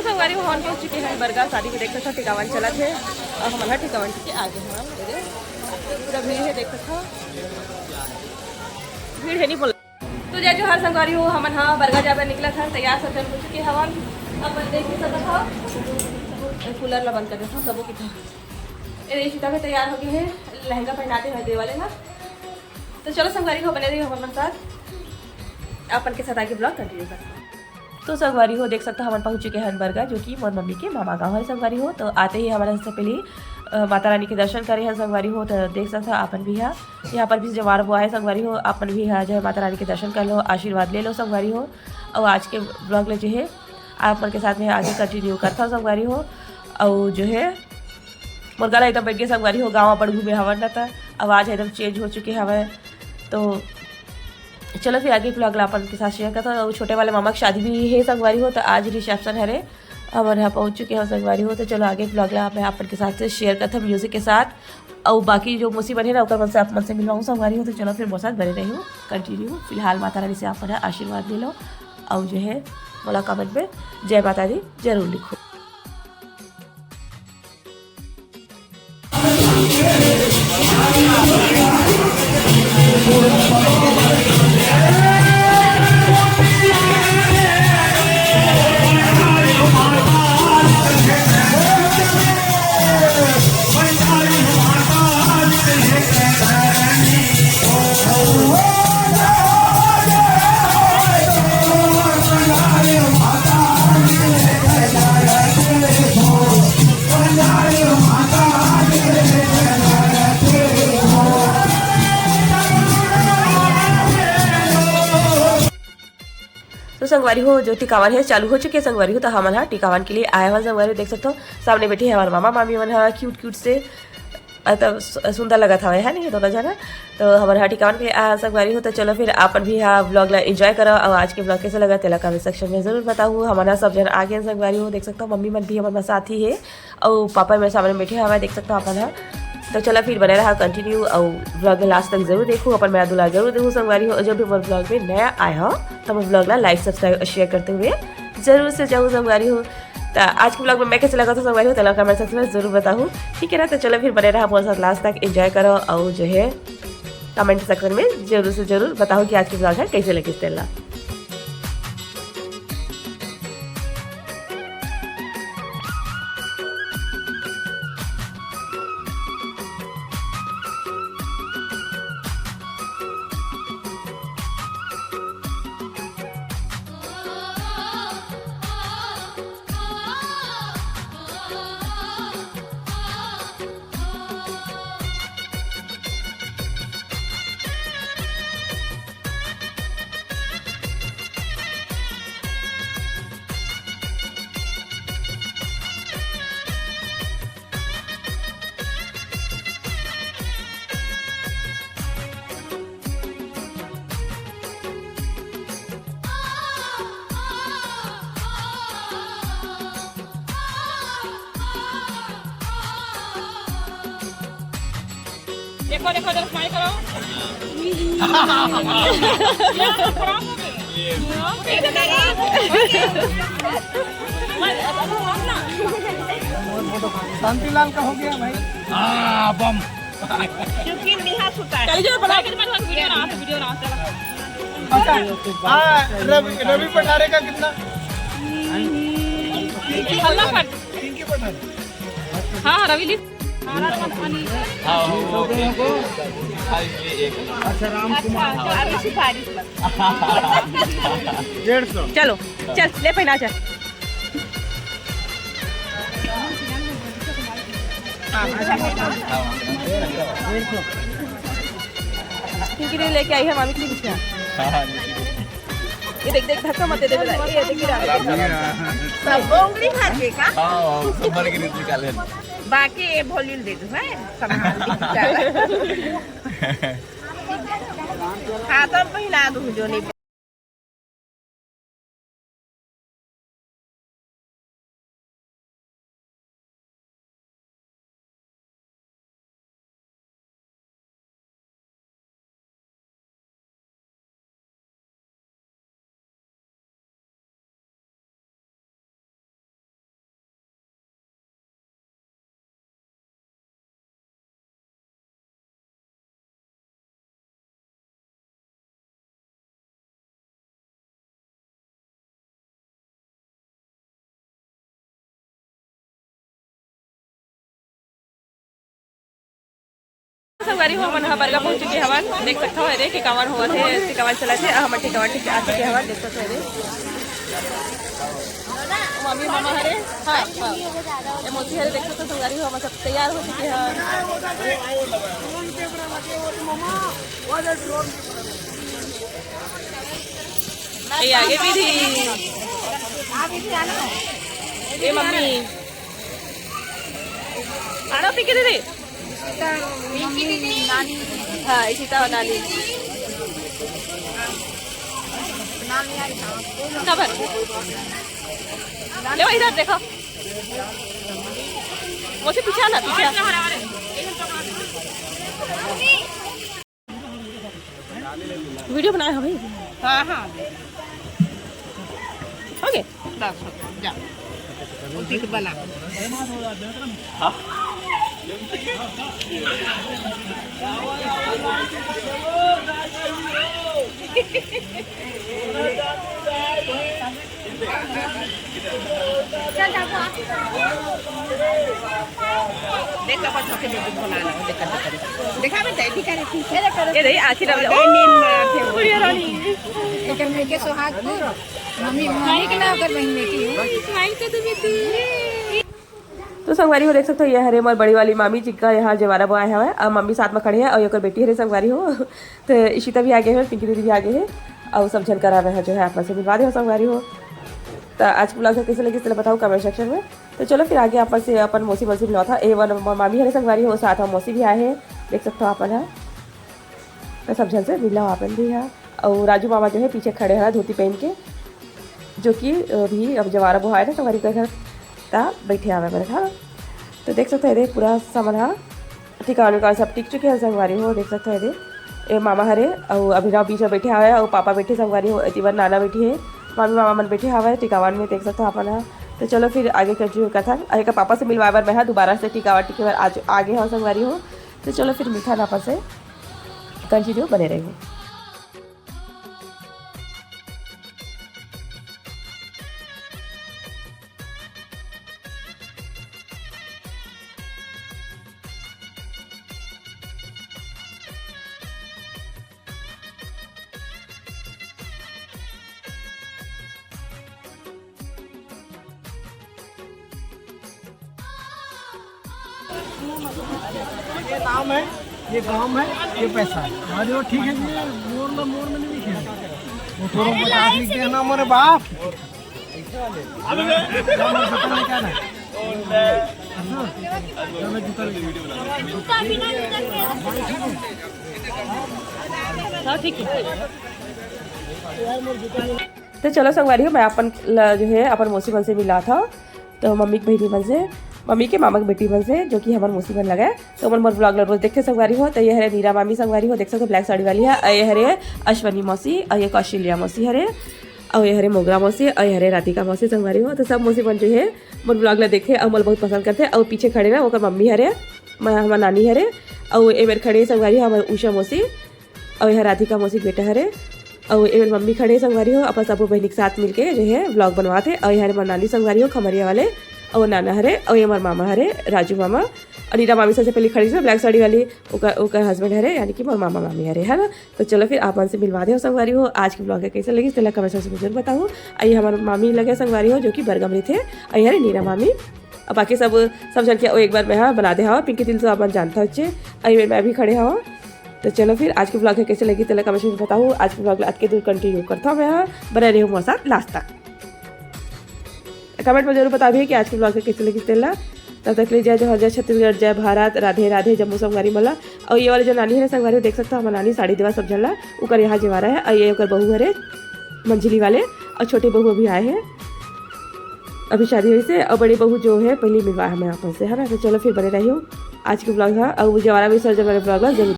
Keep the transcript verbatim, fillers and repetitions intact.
संगवारी हो, हमन पहुंच चुके हैं बरगा शादी में। देख सकत हो टिकावन चलत हे और हमन ह टिकावन के आगे हन। ये दे, पूरा भीड़ हे, देख सकत हो, भीड़ हे नहीं बोला। तो जय जोहार संगवारी हो, हमन ह बरगा जाए बर निकलत हन, तैयार सब झन हो चुके हवन। अपन देख भी सकत हो, कूलर ला बंद कर देथव, सबो किथे। ये दे, सीता भी तैयार हो गए हे, लहंगा पहनाते हुए दे वाले ना। तो चलो संगवारी हो, बने रहिए हमर साथ, अपन के साथ आगे vlog continue करते हैं। तो संगवारी हो, देख सकत हो, हमन पहुंच चुके हन बरगा, जो कि मोर मम्मी के मामा गांव है संगवारी हो। तो आते ही हमन सबसे पहले, अ, माता रानी के दर्शन करे हन संगवारी हो। तो देख सकत हो, अपन भी हा, यहाँ पर भी जवार बोआ है संगवारी हो, अपन भी हा जो है माता रानी के दर्शन कर लो, आशीर्वाद ले लो संगवारी हो। और आज के vlog ले जो है आप मन के साथ में आगे continue करथव संगवारी हो। और जो है मोर गला एकदम बैठ गए संगवारी हो, गाँव अपन घूमे हवन ना, त आवाज एकदम change हो चुके हवय। तो चलो फिर आगे vlog ला अपन के साथ share करता हूँ। छोटे वाले मामा की शादी भी है संगवारी हो, तो आज reception हरे, हमन यहाँ पहुँच चुके हैं संगवारी हो। तो चलो आगे vlog ला मैं अपन के साथ share करता हूँ music के साथ, और बाकी जो मौसी बने ना ओकर मन से आप मन से मिलवाऊँ संगवारी हो। तो चलो फिर मोर साथ बने रही हूँ continue। फिलहाल माता रानी से आप मन ह आशीर्वाद ले लो, और जो है मोला comment में जय माता दी जरूर लिखो। तो संगवारी हो, जो टिकावन है चालू हो चुके संगवारी हो, तो हमन हा टिकावन के लिए आए हवन संगवारी हो। देख सकते हो सामने बैठे हैं हमारे मामा मामी मन हा cute cute से, अ, तब सु-, सुंदर लगत हवे है नहीं दोनों जना। तो हमन हा टिकावन के लिए आए हवन संगवारी हो। तो चलो फिर अपन भी हा vlog ला enjoy करो, और आज के vlog कैसे लगा तेला comment section में जरूर बताओ। हमन हा सब जन आगे संगवारी हो, देख सकते हो मम्मी मन भी हमन साथ ही है। अउ पापा मेरे सामने बैठे हवय, देख सकता हूँ अपन ह। तो चला फिर बने रहा continue अउ vlog में last तक जरूर देखू, अपन मेरा दुलार जरूर देखू संगवारी हो। और जो भी मोर vlog में नया आए हो तो मोर vlog ला like, subscribe और share करते हुए जरूर से जाऊ संगवारी हो। तो आज के vlog में मैं कैसे लगा था संगवारी हो, तेला comment section में जरूर बताहू, ठीक है ना। तो चलो फिर बने रहा मोर साथ last तक, enjoy करो और जो है comment section में जरूर से जरूर बताओ कि आज के vlog है कैसे लगे तेला। देखो, देखो, इधर smile करो। शांतिलाल का हो गया भाई। हाँ, बम। क्योंकि नेहा सुता है। चल, जो बना के मत, video ना, video ना, चला। अच्छा, हाँ, रवि, रवि पठारे का कितना? अल्लाह पर। पिंकी पठारे। हाँ, रवि ली। हाँ, वो, हाँ, ये एक। अच्छा, राम कुमार। अच्छा, अभी सिफारिश पर। डेढ़ सौ। चलो, चल, ले पहना, चल। हाँ, डेढ़ सौ। पिंकी ने लेके आई है मामी के लिए बिछिया। हाँ, हाँ, ये देख, देख, धक्का मत दे दे बेटा। ये देख, गिरा दे। सब उंगली भर के का? हाँ, हाँ, सब भर के रीत निकाले। बाकी ये भोली दे दू, हैं? संभाल के बेचारा। हाथ में पहिना दू जो नहीं। संगवारी हो, हमन ह बरगा पहुंच चुके हवन। देख सकत हो, एदे टिकावन होवत हे, टिकावन चलत हे, हमन टिकावन ठीक आ चुके हवन। देख सकत हो, एदे मम्मी मामा हरे, हाँ, हाँ। ए मौसी हरे, देख सकत हो संगवारी हो, हमन सब तैयार हो चुके हवन। ए आगे विधि। ए मम्मी। आना पिंकी दीदी। पिंकी दीदी। हाँ, इशिता और नानी। नानी आई था। कबर। ले इधर देखो। मौसी पीछे आना, पीछे आ। वीडियो बनाए हो भाई? हाँ, हाँ। हो गए? बस, हो गया, जा। उसी को बना। देख, अपन सबके बेटी को लाना हो, देखा, देखा, देखा। देखा बेटा, ये देखा रे, पीछे देखा रे। ये देखिए, आखिर अब और नींद में आते हो। बुढ़िया रानी। एकर मुंह के सुहाग को मम्मी, मम्मी के ना, ओकर बहिन बेटी हो। तो संगवारी हो, देख सकत हो, ये हरे मोर बड़ी वाली मामी, जिनका यहाँ जवारा बोआए हवय। अब मम्मी साथ में खड़े हे और ये ओकर बेटी हरे संगवारी हो। तो इशिता भी आगे हे, पिंकी दीदी भी आगे हे और सब झन करा रहे हैं जो है, आप मन से मिलवा दे हो संगवारी हो। तो आज के vlog ह कैसे लगिस, तेला बताओ comment section में। तो चलो फिर आगे आप मन से अपन मौसी मन से मिलवात हव। ए वन म-, मामी हरे संगवारी हो, साथ में मौसी भी आए हे, देख सकत हो आप मन ह। तो सब झन से मिलव आप मन भी ह। और राजू मामा जो है पीछे खड़े हवय धोती पहन के, जो कि अभी अब जवारा बोहाय ना संगवारी के घर, ता बैठे हवय बरत ह। तो देख सकत हो, एदे पूरा सामान ह टिकावन विकावन सब टिक चुके हे संगवारी हो। देख सकत हो, एदे ए मामा हरे अउ अभिनव बीच में बैठे हवय अउ पापा बैठे संगवारी हो, एती बर नाना बैठी हे, मामी मामा मन बैठे हवय टिकावन में, देख सकत हो आप मन ह। तो चलो फिर आगे continue करथन। अउ एकर पापा से मिलवाए बर मैं ह दोबारा से टिकावन टिके बर आज आगे हव संगवारी हो। तो चलो फिर मिलथन आप मन से, continue बने रहिहू। ये नाम है, ये काम है, ये पैसा है। हाँ जी, वो ठीक है जी, मोर ला मोर में नहीं दिखे। वो थोड़ा पचास लिख देना, मोरे बाप। अब मैं जूता लेके आना है। अच्छा? अब मैं जूता लेके आना। हाँ, ठीक है। तो चलो संगवारी हो, मैं अपन ल-, जो है अपन मौसी मन से मिलात हव। तो मम्मी के बहिनी मन से, मम्मी के मामा के बेटी मन से, जो कि हमर मौसी मन लगे, तो मन मोर vlog ल रोज देखथे संगवारी हो। तो ये हरे नीरा मामी संगवारी हो, देख सकत हो black साड़ी वाली हे, अउ ये हरे अश्वनी मौसी, अउ ये कौशल्या मौसी हरे, अउ ये हरे मोगरा मौसी, अउ ये हरे राधिका मौसी संगवारी हो। तो सब मौसी मन जो हे मोर vlog ल देखे अउ मोला बहुत पसंद करथे। अउ पीछे खड़े ना ओकर मम्मी हरे, म-, हमर नानी हरे, अउ ए मेर खड़े संगवारी हो हमर उषा मौसी, अउ ये ह राधिका मौसी के बेटा हरे, अउ ए मेर मम्मी खड़े संगवारी हो, अपन सबो बहिनी के साथ मिलके जो है vlog बनवात हे। अउ ये हरे मोर नानी संगवारी हो खमरिया वाले, अउ नाना हरे, अउ ये मोर मामा हरे राजू मामा। अउ नीरा मामी सबसे पहले खड़ी हे black साड़ी वाली, ओकर, ओकर husband हरे, यानी कि मोर मामा मामी हरे, है ना। तो चलो फिर आप मन से मिलवा दे हो संगवारी हो, आज के vlog ह कैसे लगिस तेला comment section में जरूर बताहू। अउ ये हमर मामी लगे संगवारी हो, जो कि बरगम रहिथे, अउ ये हरे नीरा मामी। अब बाकी सब, सब झन के एक बार मैं हा बना दे हव, पिंकी तिलसो आप मन जानत हो, अउ ये मैं भी खड़े हव। तो चलो फिर आज के vlog ह कैसे लगिस तेला comment section में बताहू। आज के vlog ला अतके दूर continue करथव मैं हा, बने रहो मोर साथ last तक। Comment में जरूर बताबे कि आज के vlog ह कैसे लगिस तेला। तब तक ले जय जोहार, जय छत्तीसगढ़, जय भारत, राधे राधे जम्मो संगवारी मन ला। अउ ये वाले जो नानी हरे संगवारी हो, देख सकत हो हमर नानी साड़ी देवा सब झन ला, ओकर यहाँ जवारा हे, अउ ये ओकर बहू हरे मंझली वाले, अउ छोटे बहू अभी आए हे, अभी शादी होइस हे, अउ बड़े बहू जो हे पहली मिलवा हे मैं आप मन से, है ना। तो चलो फिर बने रहियो आज के vlog ह, अउ जवारा विसर्जन वाले vlog ला जरूर